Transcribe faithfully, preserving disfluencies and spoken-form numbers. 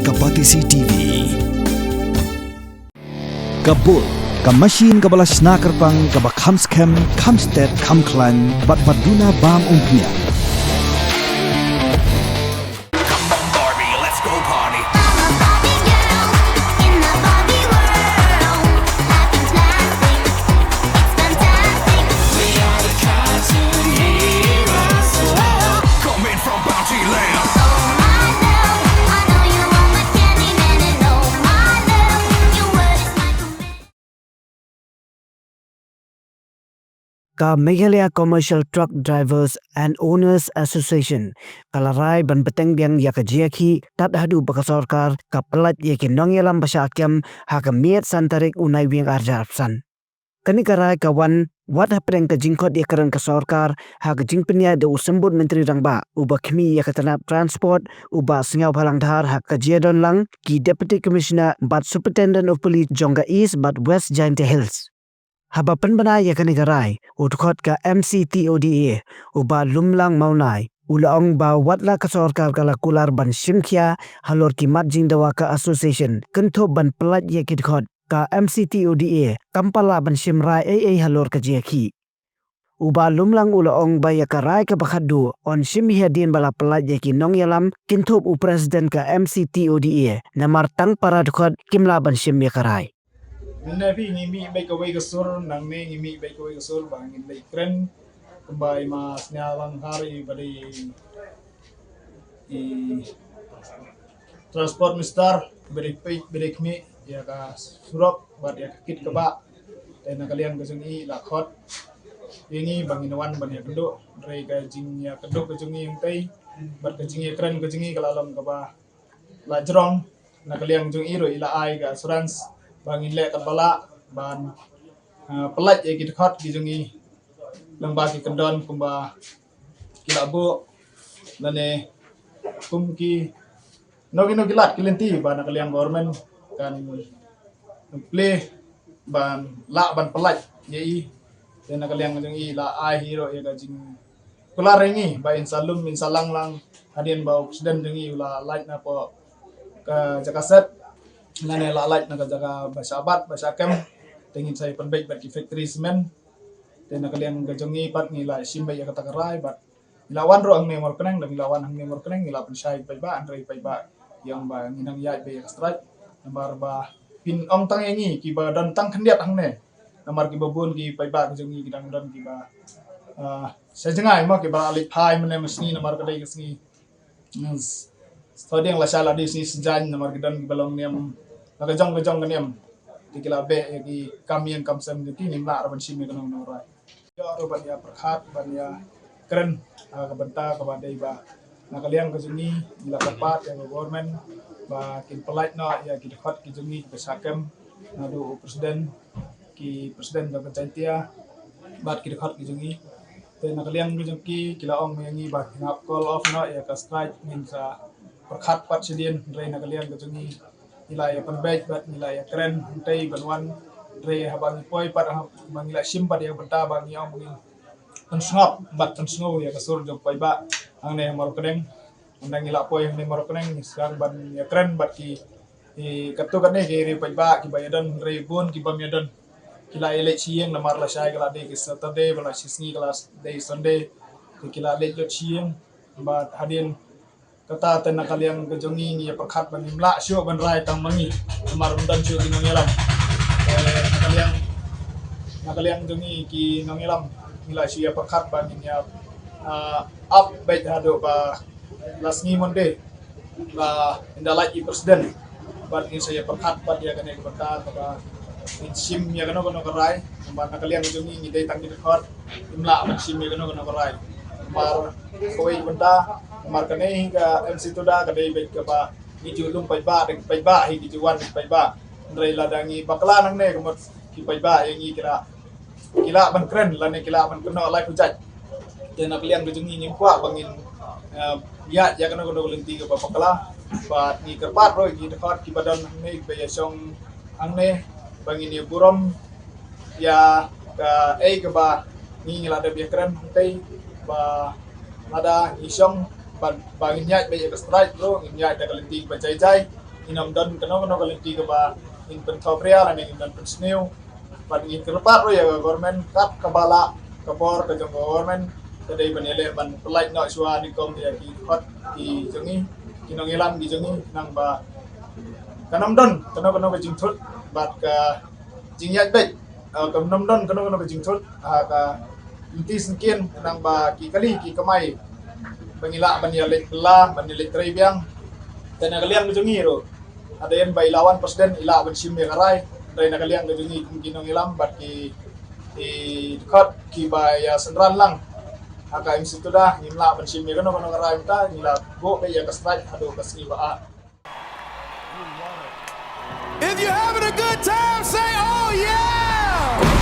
Ka Batesi T V. Ka bul, ka machine kaba la shna kyrpang, kaba kham skhem, kham stet, kham khlaiñ, bad ba duna bam umphniang. Come on, Barbie, let's go party. I'm a Barbie girl in the Barbie world. Life is plastic, it's fantastic. We are the cartoon heroes. Coming from Bounty Land. Oh my love, I know you want my Candyman, and oh my love, your word is my command. Ka Meghalaya Commercial Truck Drivers and Owners Association ka la rai ban bteng biang ïa ka jingïakhih tad haduh ba ka sorkar ka pyllait ïa ki nongïalam ba shah kem ha ka miet san tarik u Naiwieng ar hajar arphew san. Kane ka rai ka wan wat hapdeng ka jingkhot ïakren ka sorkar ha ka jingpynïaid da u Symbud Myntri Rangbah uba khmih ïa ka tnat Transport, u Bah Sniawbhalang Dhar, ha ka jingdon lang ki Deputy Commissioner bad Superintendent of Police jong ka East bad West Jaintia Hills. Haba pynbna ïa kane ka rai, u dkhot ka M C T O D A, u Bah Lumlang Mawnai, u la ong ba wat la ka sorkar ka la kular ban shim khia halor ki mat jingdawa ka association, kynthup ban pyllait ïa ki dkhot, ka M C T O D A kam pat lah ban shim rai ei ei halor ka jingïakhih. U Bah Lumlang u la ong ba ïa ka rai kaba khatduh yn shim hi hadien ba la pyllait ïa ki nongïalam, kynthup u President ka M C T O D A, namar tang para dkhot kim lah ban shim ïa ka rai. Mynne phi ngi mih beit kawei ka sur, nangne ngi mih beit kawei ka sur ba ngin leit kren kumba i Ma Sniawbhalang Dhar, iba dei i Transport Minister, iba dei peit, iba dei khmih ïa ka surok bad ïa ka kit kaba. Te na ka liang ka jong i la khot ïa ngi ba ngin wan ban ïakynduh, hynrei ka jingïakynduh ka jong i hangtei bad ka jingïakren ka jong i ka la long kaba la jrong. Na ka liang jong i ruh i la ai ka assurance ba ngin leh katba lah ban, ah, pyllait ïa ki dkhot ki jong i lyngba ki kyndon kumba ki la buh lane kum ki no ki no ki lad ki lynti ba na ka liang government kan plie ban lah ban pyllait ïa i. Te na ka liang jong i la ai hi ruh ïa ka jingkular ïa ngi ba in sa lum in sa lang lang hadien ba u President jong i u la lait na poh ka jaka set lane la lait na ka jaka ba shah bat ba shah kem. Te ngin sa ïa pynbeit bad ki factory cement. Te na ka liang ka jong ngi pat ngi la shim beit ïa kata ka rai bad ngi la wan ruh hangne Mawryngkneng, da ngi la wan hangne Mawryngkneng ngi la pynshai paidbah, hynrei paidbah ïa ong ba ngi nang ïaid beit ïa ka strike namar ba phin ong tang ïa ngi kiba don tang khyndiat hangne. Namar kiba bun ki paidbah ki jong ngi ki dang don kiba, ah, sha jngai mo kiba la leit phai mynne mynne sngi namar ka dei ka sngi. Sdang la sha la dei sngi sngi namar ki don kiba long niam la ka jong ka jong ka niam. Te ki la beh ïa ki kam ïing kam sem jong ki, ngim lah ruh ban shim ïa kano kano rai. Ïoh ruh ban ïa pyrkhat ban ïa kren ha ka bynta kaba dei ba na ka liang ka jong ngi ngi la kyrpad ïa ka government ba kin pyllait noh ïa ki dkhot ki jong ngi kiba shah kem naduh u President, ki President jong ka Jaintia bad ki dkhot ki jong ngi. Te na ka liang ka jong ki ki la ong ïa ngi ba ngin hap call off noh ïa ka strike, ngin sa pyrkhat pat shadien, hynrei na ka liang ka jong ngi ngi la ïa pynbeit bad ngi la ïa kren hangtei ban wan, hynrei haba ngi poi pat haba ngi la shim pat ïa ka bynta ba ngi ong ba ngin pynsngap bad pynsngew ïa ka sur jong paidbah hangne Mawryngkneng. Ynda ngi la poi hangne Mawryngkneng ngi sdang ban ïa kren bad ki, ki katto katne ki riew paidbah kiba ïa don, hynrei bun ki bym ïa don. Ki la ïa leit sha ïing namar la shai ka la dei ki Saturday bad la shisngi ka la dei Sunday. Te ki la leit lut sha ïing bad hadien kata te na ka liang ka jong ngi ngi ïa pyrkhat ba ngim lah shuh ban rai tang ma ngi namar ym don shuh ki nongïalam. Te na ka liang, na ka liang jong ngi ki nongïalam ngi la shu ïa pyrkhat ba ngin ïa, ah, ap beit haduh ba la sngi Monday ba ynda lait i President bad ngin sa ïa pyrkhat bad ïa kane ka bynta kaba ngin shim ïa kano kano ka rai. Namar na ka liang jong ngi ngi dei tang ki dkhot, ngim lah ban shim ïa kano kano ka rai. Namar kawei ka bynta namar kane hi ka M C Tuda ka dei beit kaba ngi ju lum paidbah, da ki paidbah hi ki ju wan ki paidbah. Hynrei lada ngi bakla nangne ka mut ki paidbah ïa ngi ki lah, ki lah ban kren lane ki lah ban kynnoh lai pujat. Te na ka liang ka jong ngi ngim kwah ba ngin, eh, ïaid ïa kano kano ka lynti kaba bakla. Bad ngi kyrpad ruh ïa ki dkhot kiba don hangne kiba ïa shong hangne ba ngin ïa burom ïa kaei kaba ngi ngi la dep ïa kren hangtei ba lada ngi shong ba, ba ngin ïaid beit ïa ka strike ruh ngin ïaid da ka lynti kaba jai jai. ngin ym don kano kano ka lynti kaba ngin pynthohpria lane ngin don pynsniew. Bad ngin kyrpad ruh ïa ka government kat kaba lah ka bor ka jong ka government ka dei ban ïaleh ban pyllait noh shuwa nyngkong ïa ki dkhot ki jong ngi, ki nongïalam ki jong ngi, khnang ba kan ym don kano kano ka jingthut bad ka jingïaid beit, eh, kan ym don kano kano ka jingthut ha ka lynti syngkien, khnang ba ki kali ki kamai ba ngi lah ban ïaleit bylla, ban ïaleit trei biang. Te na ka liang ka jong ngi ruh, hadien ba i la wan president i lah ban shim ïa ka rai. Te na ka liang ka jong ngi kum ki nongïalam bad ki, ki dkhot kiba ïa synran lang ha ka M C Tuda, ngim lah ban shim ïa kano kano ka rai mynta, ngi la buh beit ïa ka strike haduh ka sngi ba ar. If you're having a good time, say, "Oh yeah!"